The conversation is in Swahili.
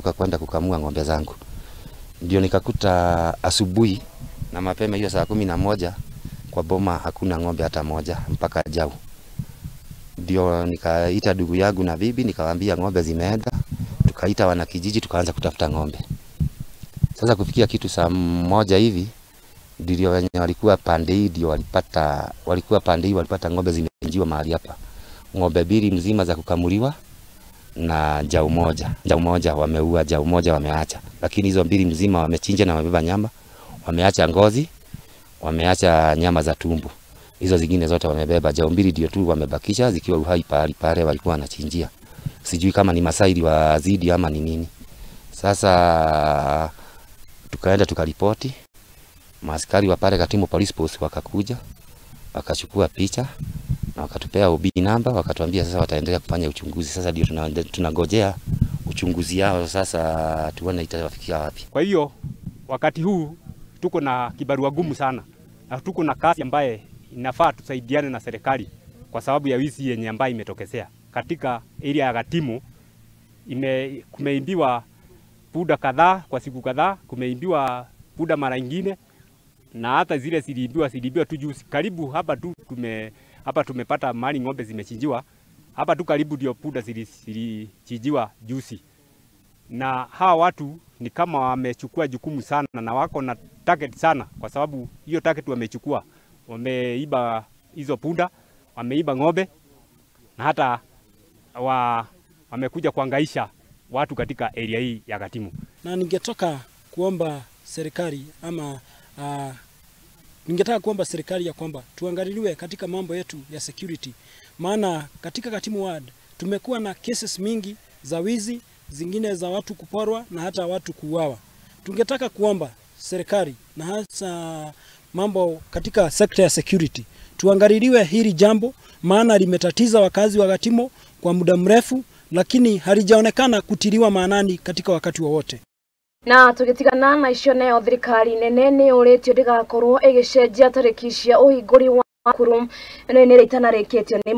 nilitoka kwenda kukamua ng'ombe zangu. Ndio nikakuta asubuhi na mapema hiyo saa 11 kwa boma hakuna ng'ombe hata moja mpaka jau. Ndio nikaita ndugu yangu na bibi nikawaambia ng'ombe zimeenda. Tukaita wanakijiji tukaanza kutafuta ng'ombe. Sasa kufikia kitu saa 1 hivi ndio wenye walikuwa pande hii ndio walipata, walikuwa pande hii walipata ng'ombe zimechinjiwa mahali hapa. Ng'ombe mbili mzima za kukamuliwa na jau moja. Jau moja wameua, jau moja wameacha. Lakini hizo mbili mzima wamechinja na wamebeba nyama, wameacha ngozi, wameacha nyama za tumbo. Hizo zingine zote wamebeba. Jau mbili ndio tu wamebakisha zikiwa uhai pale pale walikuwa wanachinjia. Sijui kama ni Masai wazidi ama ni nini. Sasa tukaenda tukaripoti. Maaskari wa pale Gatimu Police Post wakakuja, wakachukua picha na wakatupea OB namba, wakatuambia sasa wataendelea kufanya uchunguzi. Sasa ndio tunangojea uchunguzi yao sasa tuone itawafikia wapi. Kwa hiyo wakati huu tuko na kibarua gumu sana na tuko na kazi ambaye inafaa tusaidiane na serikali kwa sababu ya wizi yenye ambaye imetokezea katika area ya Gatimu. Kumeimbiwa punda kadhaa kwa siku kadhaa, kumeimbiwa punda mara nyingine, na hata zile ziliimbiwa tu juzi. Karibu hapa tu hapa tumepata mali ng'ombe zimechinjiwa. Hapa tu karibu ndio punda zilichinjiwa juzi. Na hawa watu ni kama wamechukua jukumu sana na wako na target sana, kwa sababu hiyo target wamechukua. Wameiba hizo punda, wameiba ng'ombe, na hata wamekuja kuhangaisha watu katika area hii ya Gatimu. Na ningetaka kuomba serikali ama ningetaka kuomba serikali ya kwamba tuangaliliwe katika mambo yetu ya security. Maana katika Gatimu Ward tumekuwa na cases mingi za wizi, zingine za watu kuporwa na hata watu kuuawa. Tungetaka kuomba serikali na hasa mambo katika sekta ya security tuangaliliwe hili jambo, maana limetatiza wakazi wa Gatimu kwa muda mrefu, lakini halijaonekana kutiliwa maanani katika wakati wowote. Na tugitigana na icio nayo thirikari nene ni uritio ndigakorwo igicenjia tariki cia uhinguri wa cukuru ino ni itanarikitio ni